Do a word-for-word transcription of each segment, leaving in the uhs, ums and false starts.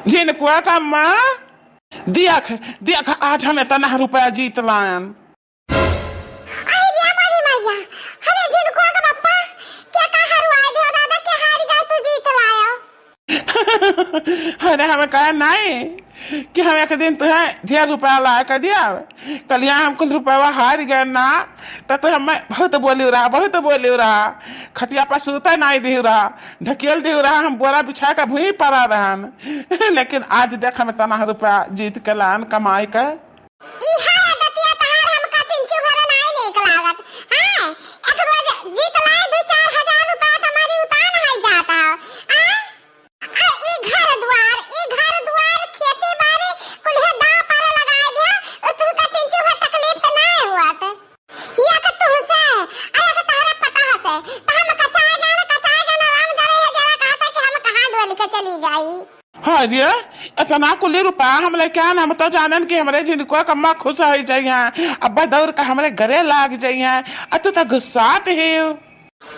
झिनकुआ का अम्मा, देख, देख, आज हम इतना रुपया जीत लायन। अरे रे मोरी मैया, अरे झिनकुआ का पप्पा, क्या का हरवाय दियो दादा, के हार गए तू जीत लायो? अरे हम कहा नहीं कि हम एक दिन तुहे ढेर रुपया लाय के दिया, कलिया हम कुल रुपया हार गए ना, त तू हमें बहुत बोली रहा, बहुत बोली रहा, खटिया पर सूते नहीं दिहु रहा, ढकेल दिहु रहा, हम बोरा बिछा के भुई पड़ा रहन। लेकिन आज देख हम इतना रुपया जीत के लान कमाई के। इहा आदतिया तहार हमका तिनचू भर नाई नीक लागत। हैं? एक रोज जीत लाए दू चार हजार रुपया त हमारी उतान होइ जात है। आ? आ ई घर दुआर, ई घर दुआर, खेती बारी, कुल्हे दाव पर लगाए दिया, उ तुमका तिनचू भर तकलीफ त नाई हुआ त। एक तुहसे, आ एक तहरा पटह से, त हम कचाए गए न, कचाए गए न, राम जाने ये जरा कहता कि हम कहाँ डोल के चली जाई। हाँ रे, इतना कुली रुपया हम लेके आन, हम तो जानन कि हमरे झिनकुआ कम्मा खुश होइ जाइहैं, अब्बा दौड़ के हमरे गले लाग जाइहैं, आ तू तो गुस्सात ही।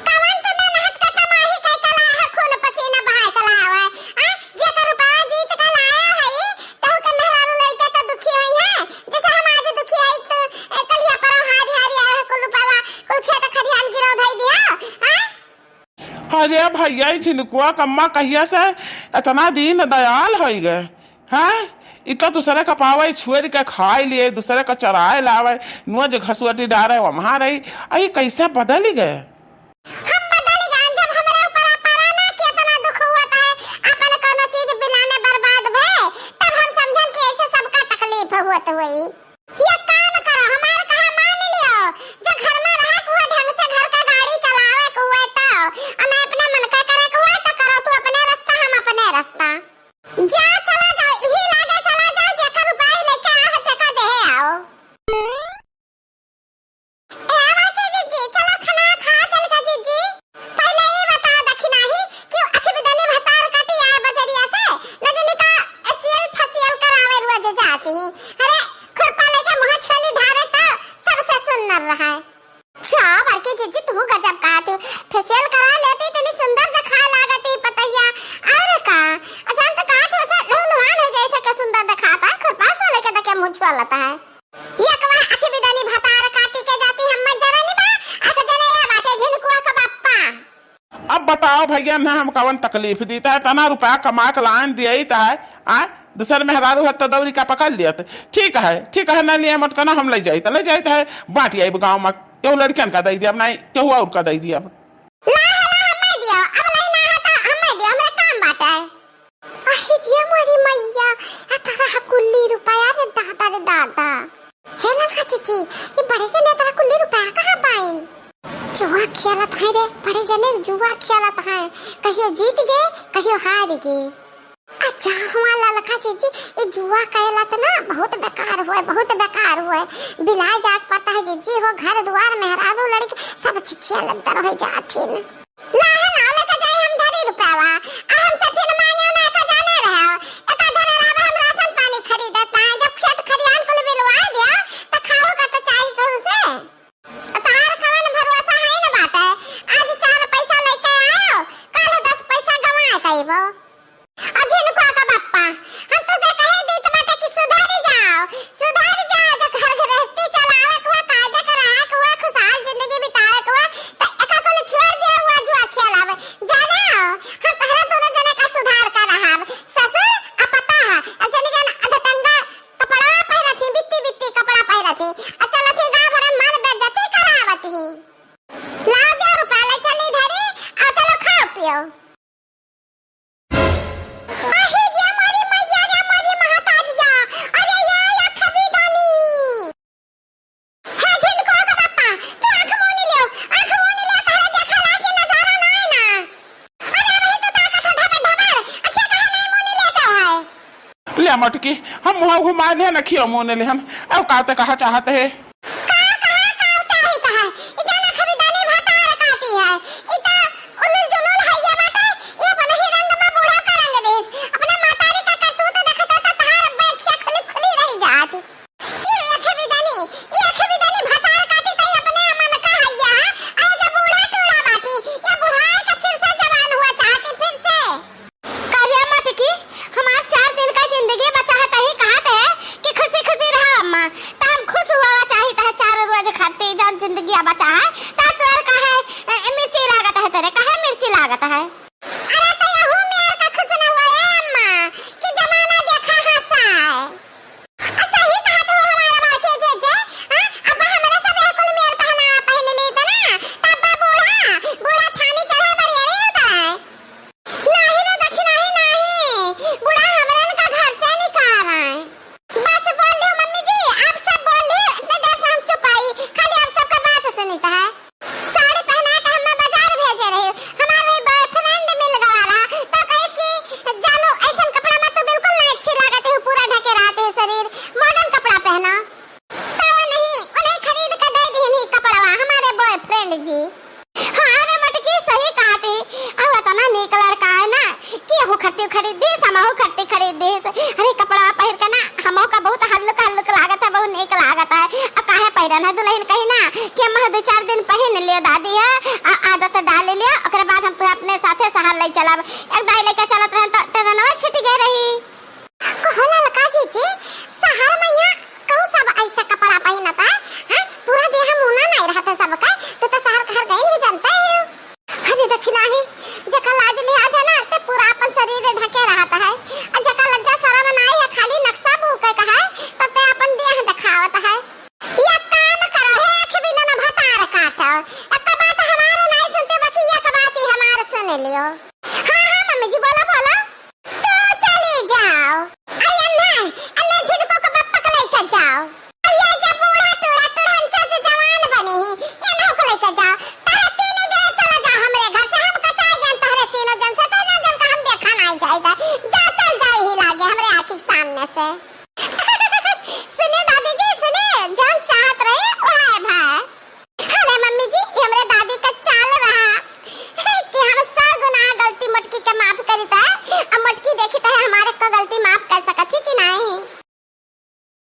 कवन तू मेहनत के कमाई कइ के लाया है, खून पसीना बहाय के लाया है, आ? जेकर रुपया जीत के लाया है, तहु के मेहरारू लड़के तो दुखी होइहैं, जैसे हम आज दुखी है, तो कलिया पर हारी हारी आया है, कुल रुपया, कुल खेत खरिहान गिरव धई दिया, आ? अरे भैया, ई झिनकुआ कम्मा कहिया से इतना दीन दयाल होइ गए, हैं? ई तो दूसरे का पावे, छोड़ के खाए लिए, दूसरे का चराए लावे, नोज घसुअटी डारे, वहाँ रही। आ ई कैसे बदल गए? हम बदल गए, जब हमरे ऊपर परा ना कि इतना दुख हुआ है, अपन कोनो चीज बिलाने बर्बाद भे, तब हम समझन कि ऐसे सबका तकलीफ होत हुई। ये काम करो, हमार कहा मान लियो। जो घर में रहे के हुए, ढंग से घर का गाड़ी चलावे के हुए तो, और ना अपने मन का करे के हुए तो करो, तू अपने रास्ता, हम अपने रास्ता। जा, चला जाओ, यही लागे चला जाओ, जेकर उपाय लेके आ, तेका देहे आओ। ए, आवा के जीजी, चलो खाना खा चल के जीजी। पहले ई बताओ दखिनाही कि अखिबिदनी भतार काटी आए बजरिया से, नजनी का एसियल फसियल करावे रोज जाती ही। अरे, खुरपा लेके मुँह छेली ढारे त सबसे सुन्नर रहा है। अच्छा, बड़की जीजी, तू गजब कहत हो। फेशियल करा लेती, इतनी सुंदर दिखा लागती पतैया। और का? अजान तो कहत हो, से लहलुहान हो जैसे के सुंदर दिखाता है, खुरपा से लेके देखे मुँह छुआ लेता है। एक बार अखिबिदनी भतार काटी के जाती हम मत जरनी बा, अख जने या बाटे झिनकुआ का बप्पा। अब बताओ भैया, ना हम कवन तकलीफ दीता है, तना रुपया कमा के लान दिया ही तो है, आ? दूसर मेहरारू है तो दौरी का पकड़ लियत। ठीक है, ठीक है, ना लिए मत करना, हम ले जाइत, ले जाइत है, बाँट आइब गाँव में, केहू लड़कियन का दे दियब, नहीं केहू और का दे दियब। ना है, ना, हम नहीं दिया, अब नहीं ना है तो हम नहीं दिया, हमरा काम बाटे। अरे ये मोरी मैया, आ तारा हा कुल्ली रुपया रे दादा रे दादा। हे ललका चीची, ये बड़े जने तारा कुल्ली रुपया कहाँ पाइन? जुआ खेलत है रे, बड़े जने जुआ खेलत है, कहियो जीत गए, कहियो हार गए। अच्छा हुआ ललका चीची, ये जुआ खेलत ना बहुत बेकार हुए, बहुत बेकार हुए। बिलाय जात पता है जीजी हो, घर दुआर मेहरारू लड़की सब छिछिया लग रह जाथिन। लाहे लाओ लेके जाई हम धरी रुपयावा। आ हमसे फिर मांगे ना का जाने रहे हो। एका धरे रहबा हम राशन पानी खरीदत ना। जब खेत खरियान कुल बिलवाए दिया, त खाओ का तो चाही कहू से। आ तहार कवन भरोसा है न बाटे। आज चार पैसा लेके आयो, काल दस पैसा गंवाए कइबो। आ झिनकुआ का बप्पा, हम तुझे कहे दीत बाटे कि सुधर जाओ, सुधर जाओ, जो घर गृहस्थी चलावे के हुआ, कायदे के रहे के हुआ, खुशहाल जिंदगी बितावे के हुआ, त एका कुल छोड़ दिया हुआ जुआ खेलावे। जाने हो, हम तहरा दोनों जने का सुधार कर रहा। ससुर आ पता है, आ जने जन अधटंगा कपड़ा पहनत ही, बित्ती बित्ती कपड़ा पहनत ही, आ चलत ही गाँव भर में मान बेइज्जती करावत ही। लाओ दे रुपया ले चली धरी, आ चलो खाओ पियो। अहे रे मोरी मैया रे मोरी महतारिया, अरे या या खबीदानी। हे झिनकुआ का बप्पा, तू आँख मूनी लियो, आँख मूनी लियो, तहरे देखा लायक नजारा ना है ना। अरे वही तो ताकत है ढबर ढबर, अखिया काहे नहीं मूनी लेते हो? ले मटकी, हम मुँह घुमा ले, अखिया मूनी ले हम, अब का ते कहा चाहत है? का कहा का चाहित है? ई जना खबीदानी भतार काटी है। ई त उलुल जुलुल हइया बाटे। ई अपने ही रंग में बूढ़ा का रंग देस। अपने मातारी का करतूत देखता त तहार अब्बे अखिया खुली खुली रह जात। ई खबीदानी, ई खबीदानी भतार काटी त ई अपने मन का हइया। अरे जब बूढ़ा टूढ़ा बाटी, ये बुढ़ाए का फिर से जवान हुआ चाहती फिर से। करिया मटकी, हमार चार दिन है। अरे तो यहू मेर का खुश न हुआ ए अम्मा कि जमाना देखा हंसा है। आ सही कहत हो हमारा बड़के जीजी, हाँ? अब हमरे सब यह कुल मेर पहनावा पहन ली त ना, तब बूढ़ा, बूढ़ा छानी चढ़े बरियरी उतरे। नाही रे दखिनाही नाही, बूढ़ा हमरन का घर से निकाल आए। बस बोल लियो मम्मी जी, आप सब बोल लियो, इतने देर से हम चुप आई, खाली आप सबका बात सुनित है। साड़ी पहना के हमें बाजार भेजे रही, हमार वही बॉयफ्रेंड मिल गवा रहा, तो कहिस कि जानू ऐसन कपड़ा में तो बिल्कुल नहीं अच्छी लागत है, पूरा ढके रहते है शरीर, मॉडर्न कपड़ा पहना। तो वो नहीं, उन्हें खरीद के दे दीनी कपड़वा हमारे बॉयफ्रेंड जी। हाँ रे मटकी, सही कहती। अब इतना नीक लड़का है ना कि यहू खट्टी खरीद दीस, हमहू खट्टी खरीद दीस। अरे कपड़ा पहिर के ना हमहू का बहुत हल्लुक हल्लुक लागत है, बहुत नीक लागत है। अब काहे पहिरन है दुल्हन कही ना कि हम दो चार दिन पहिन लियो दादी है, आ, आदत डाल लियो, ओकरे बाद हम तुहे अपने साथे शहर ले चलब। एक दाई लेके चलत रहन तो ट्रेनवा छूट गए रही। कहो ललका जीजी, शहर में यहाँ कहूँ सब ऐसा कपड़ा पहिनत है, हैं? पूरा देह मुना नहीं रहत है सबका, तो, तो शहर घर गए नहीं जानते हो। अरे दखिनाही, जेका लाज लिहाज है ना, ते पूरा अपन शरीर ढके रहत है, और जेका लज्जा शरम नहीं है, खाली नक्शा भूके का है, तब ते अपन देह दिखावत है। ये काम करो, हे आँख बिना न भतार काटो, एक बात हमारे नहीं सुनते, बाकी एक बात ही हमारे सुन लियो। हाँ, हाँ, मम्मी जी, बोलो, बोलो। तू चली जाओ। अरे अन्ना, अन्ना झिनको के बप्पा के लेके जाओ। अब ये जो बूढ़ा टूरा टुरंचा जो जवान बनी ही, ये ना को लेके जाओ। तारे तीनों जने चला जाओ हमरे घर से, हम कचाई गए तोहरे तीनों जन से, तो तीनों जन का हम देखा नहीं जाएगा। जा, चल जाए ही लागे हमरे आँखी के सामने से।